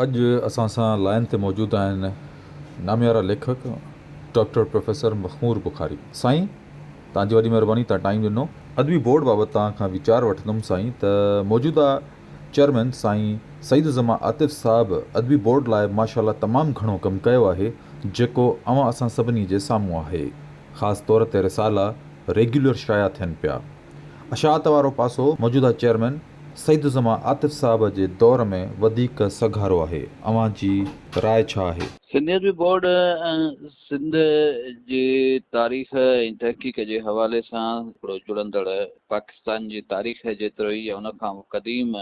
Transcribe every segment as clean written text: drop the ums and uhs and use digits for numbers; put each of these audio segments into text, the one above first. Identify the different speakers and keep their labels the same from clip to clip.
Speaker 1: اڄ اسان سان لائين تي موجود آهن ناميارا ليکڪ ڊاڪٽر پروفيسر مخمور بخاري. سائين توهان جي وڏي مهرباني توهان ٽائيم ڏنو. ادبي بورڊ بابت توهان کان ويچار وٺندم سائين ته موجوده چيئرمين سائين سعيد الزمان عاطف صاحب ادبي بورڊ لاء ماشاءالله تمام گهڻو ڪم ڪيو آهي جيڪو اوهان اسان سڀني جي سامهون آهي خاص طور تي رسالا ريگيولر شايع ٿين پيا اشاعت وارو پاسو موجوده چيئرمين سعيد الزمان عاطف صاحب جي دور ۾ وڌيڪ سگهارو آهي، اوهان جي راء ڇا آهي؟
Speaker 2: سنڌي ادبي بورڊ سنڌ جي تاريخ ۽ تحقيق جي حوالي سان هڪڙو جڙندڙ پاڪستان جي تاريخ جيترو ئي يا ان کان به قديم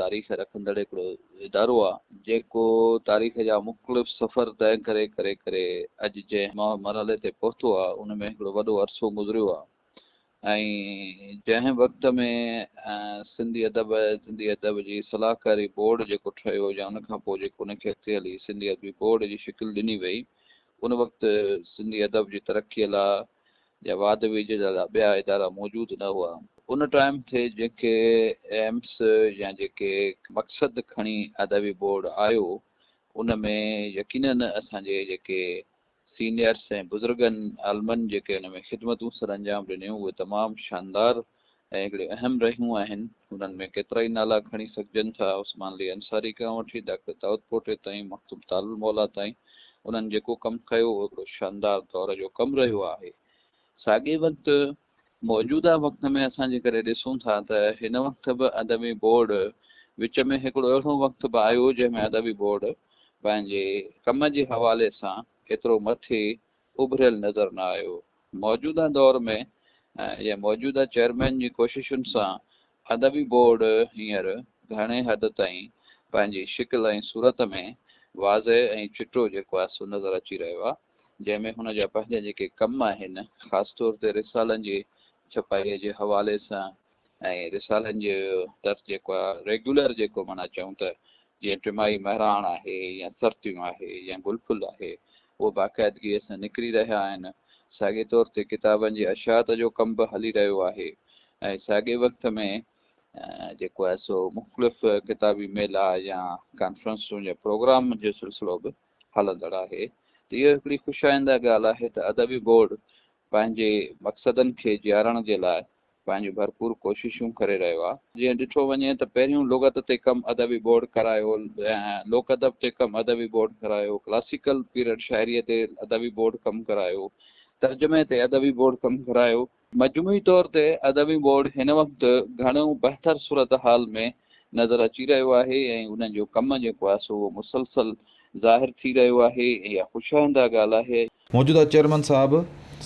Speaker 2: تاريخ رکندڙ هڪڙو ادارو آهي، جيڪو تاريخ جا مختلف سفر طئي ڪري ڪري ڪري اڄ جنهن مرحلي تي پهتو آهي، ان ۾ هڪڙو وڏو عرصو گذريو آهي. ۽ جنهن وقت ۾ سنڌي ادب سنڌي ادب جي صلاحڪاري بورڊ جيڪو ٺهيو يا ان کان پوء جيڪو ان کي اڳتي هلي سنڌي ادبي بورڊ جي شڪل ڏني وئي ان وقت سنڌي ادب جي ترقي لاء يا واڌ ويجهه لاء ٻيا ادارا موجود نه هئا. ان ٽائيم تي جيڪي ايمس يا جيڪي مقصد کڻي ادبي بورڊ آيو ان ۾ يقينن اسان جي جيڪي سينئرس ۽ بزرگن عالمن جيڪي ان ۾ خدمتون سرانجام ڏنيون اهي تمام شاندار ۽ هڪڙيون اهم رهيون آهن. انهن ۾ ڪيترائي نالا کڻي سگهجن ٿا، عثمان علي انصاري کان وٺي ڊاڪٽر دائود پوٽي تائين، مخدوم طالب الموليٰ تائين انهن جيڪو ڪم ڪيو اهو هڪڙو شاندار دور جو ڪم رهيو آهي. ساڳئي وقت موجوده وقت ۾ اسان جيڪڏهن ڏسون ٿا ته هن وقت به ادبي بورڊ وچ ۾ هڪڙو اهڙو وقت به آيو جنهن ۾ ادبي بورڊ پنهنجي ڪم جي حوالي سان ايترو مٿي اڀريل نظر نه آيو. موجوده دور ۾ يا موجوده چيئرمين جي ڪوششن سان ادبي بورڊ هينئر گهڻي حد تائين پنهنجي شڪل ۽ صورت ۾ واضح ۽ چٽو جيڪو آهي سو نظر اچي رهيو آهي. جنهن ۾ هن جا پنهنجا جيڪي ڪم آهن، خاص طور تي رسالن جي ڇپائيء جي حوالي سان ۽ رسالن جو درس جيڪو آهي ريگيولر جيڪو معنيٰ چئون ته جيئن ٽماهي مهراڻ آهي يا سرتيون آهي يا گل ڦل آهي اهو باقاعدگيء سان نڪري رهيا آهن. ساڳئي طور تي ڪتابن جي اشاعت جو ڪم به هلي رهيو آهي ۽ ساڳئي وقت ۾ جيڪو آهي سو مختلف ڪتابي ميلا يا ڪانفرنسون يا پروگرام جو سلسلو به هلندڙ آهي ته اهو هڪڙي خوش آئنده ڳالهه آهي ته ادبي بورڊ پنهنجي مقصدن کي جيارڻ جي لاء پنهنجون ڀرپور ڪوششون ڪري رهيو آهي. جيئن ڏٺو وڃي ته پهريون لغت تي ڪم ادبي بورڊ ڪرايو، لوڪ ادب تي ڪم ادبي بورڊ ڪرايو، ڪلاسيڪل پيريڊ شاعريء تي ادبي بورڊ ڪم ڪرايو، ترجمي تي ادبي بورڊ ڪم ڪرايو. مجموعي طور تي ادبي بورڊ هن وقت گهڻو بهتر صورتحال ۾ نظر اچي رهيو آهي ۽ انهن جو ڪم جيڪو آهي سو اهو مسلسل ظاهر ٿي رهيو آهي ۽ اها خوش آئنده ڳالهه آهي.
Speaker 1: موجوده چيئرمين صاحب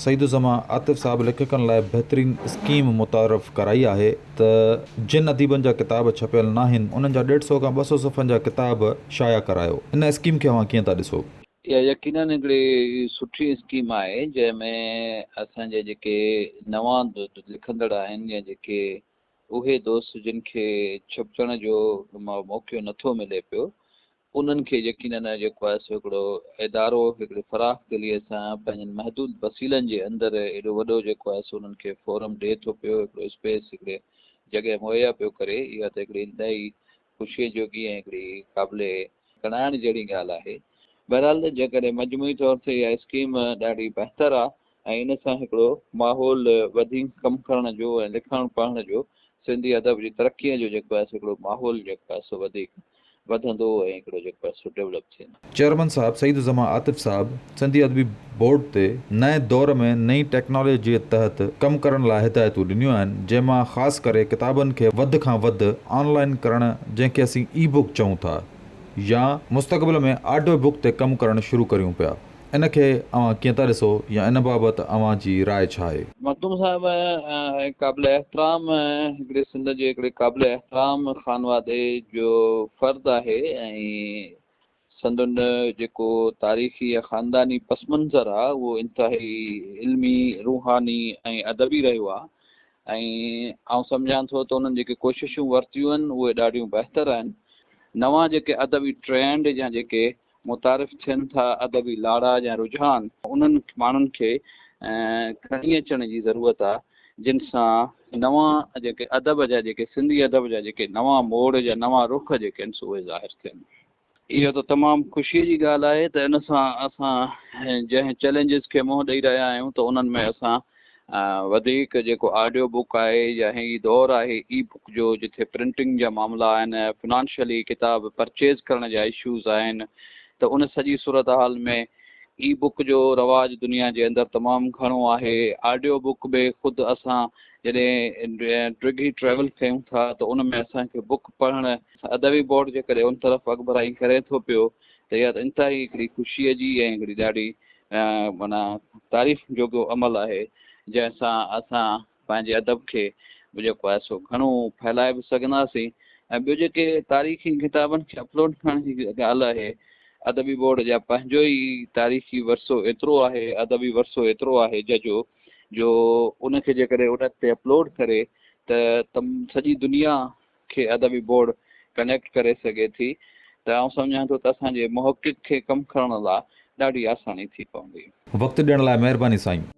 Speaker 1: سعيد الزمان عاطف صاحب ليکڪن لاء بهترين اسڪيم متعارف ڪرائي آهي ته جن اديبن جا ڪتاب ڇپيل ناهن انهن جا ڏيڍ سئو کان 200 صفحن جا ڪتاب شايع ڪرايو ان اسڪيم کي اوهان ڪيئن ٿا ڏسو؟
Speaker 2: اها يقينن هڪڙي سٺي اسڪيم آهي جنهن ۾ اسان جا جيڪي نوان لکندڙ آهن يا جيڪي اهي دوست جن کي ڇپجڻ جو موقعو نٿو ملي پيو انهن کي يقينن جيڪو آهي سو هڪڙو ادارو هڪڙي فراخ دليء سان پنهنجن محدود وسيلن جي اندر ايڏو وڏو جيڪو آهي سو انهن کي فورم ڏئي ٿو پيو هڪڙو اسپيس هڪڙي جڳهه مهيا پيو ڪري اها ته هڪڙي انتهائي خوشيء جوڳي ۽ هڪڙي قابل ڳڻائڻ جهڙي ڳالهه آهي. بهرحال جيڪڏهن مجموعي طور تي اها اسڪيم ڏاڍي بهتر آهي ۽ ان سان هڪڙو ماحول وڌيڪ ڪم ڪرڻ جو ۽ لکڻ پڙهڻ جو سنڌي ادب جي ترقيء جو جيڪو آهي سو هڪڙو ماحول جيڪو آهي سو وڌيڪ وڌندو ۽ هڪڙو جيڪو آهي سو ڊولپ ٿيندو.
Speaker 1: چيئرمن صاحب سعيد الزمان عاطف صاحب سنڌي ادبي بورڊ تي نئين دور ۾ نئين ٽيڪنالاجيء تحت ڪم ڪرڻ لاء هدايتون ڏنيون آهن جنهن مان خاص ڪري ڪتابن کي وڌ کان وڌ آن لائين ڪرڻ جنهن کي اسين اي بوڪ چئون ٿا يا مستقبل ۾ آڊيو بوڪ تي ڪم ڪرڻ شروع ڪريون پيا ان کي اوهان ڪيئن ٿا ڏسو يا ان بابت اوهان جي راء ڇا آهي؟
Speaker 2: مخدوم صاحب قابل احترام هڪڙي سنڌ جي هڪڙي قابل احترام خانوادي جو فرد آهي ۽ سندن جيڪو تاريخي يا خانداني پس منظر آهي اهو انتهائي علمي، روحاني ۽ ادبي رهيو آهي ۽ آئون سمجهان ٿو ته انهن جيڪي ڪوششون ورتيون آهن اهي ڏاڍيون بهتر آهن. نوان جيڪي ادبي ٽرينڊ يا جيڪي متعارف ٿين ٿا ادبي لاڙا يا رجحان انهن ماڻهن کي کڻي اچڻ جي ضرورت آ جن سان نوان جيڪي ادب جا جيڪي سنڌي ادب جا جيڪي نوان موڙ يا نوان رخ جيڪي آهن سو اهي ظاهر ٿين. اهو ته تمام خوشيء جي ڳالهه آهي ته ان سان اسان جنهن چئلينجز کي منهن ڏئي رهيا آهيون ته انهن ۾ اسان وڌيڪ جيڪو آڊيو بڪ آهي يا هي دور آهي اي بڪ جو جتي پرنٽنگ جا معاملا آهن، فنانشلي ڪتاب پرچيز ڪرڻ جا اشوز آهن ته ان سڄي صورتحال ۾ اي بڪ جو رواج دنيا جي اندر تمام گهڻو آهي. آڊيو بڪ به خود اسان جڏهن ڊگهي ٽريول ڪيون ٿا ته ان ۾ اسان کي بڪ پڙهڻ ادبي بورڊ جيڪڏهن ان طرف اڳڀرائي ڪري ٿو پيو ته اها ته انتهائي هڪڙي خوشيء جي ۽ هڪڙي ڏاڍي معنيٰ تعريف جوڳو عمل آهي جنهن سان اسان پنهنجي ادب کي به جيڪو آهي سو گهڻو ڦهلائي به سگهنداسين ۽ ٻيو جيڪي تاريخي ڪتابن کي اپلوڊ ڪرڻ جي ڳالهه آهي ادبي بورڊ جا پنهنجو ئي تاريخي ورثو ايترو آهي ادبي ورثو ايترو آهي ججهو جو ان کي جيڪڏهن ان تي اپلوڊ ڪري ته سڄي دنيا کي ادبي بورڊ ڪنيڪٽ ڪري سگهي ٿي ته آئون سمجهان ٿو ته اسان جي محقق کي ڪم ڪرڻ لاء ڏاڍي آساني ٿي پوندي.
Speaker 1: وقت ڏيڻ لاء مهرباني سائين.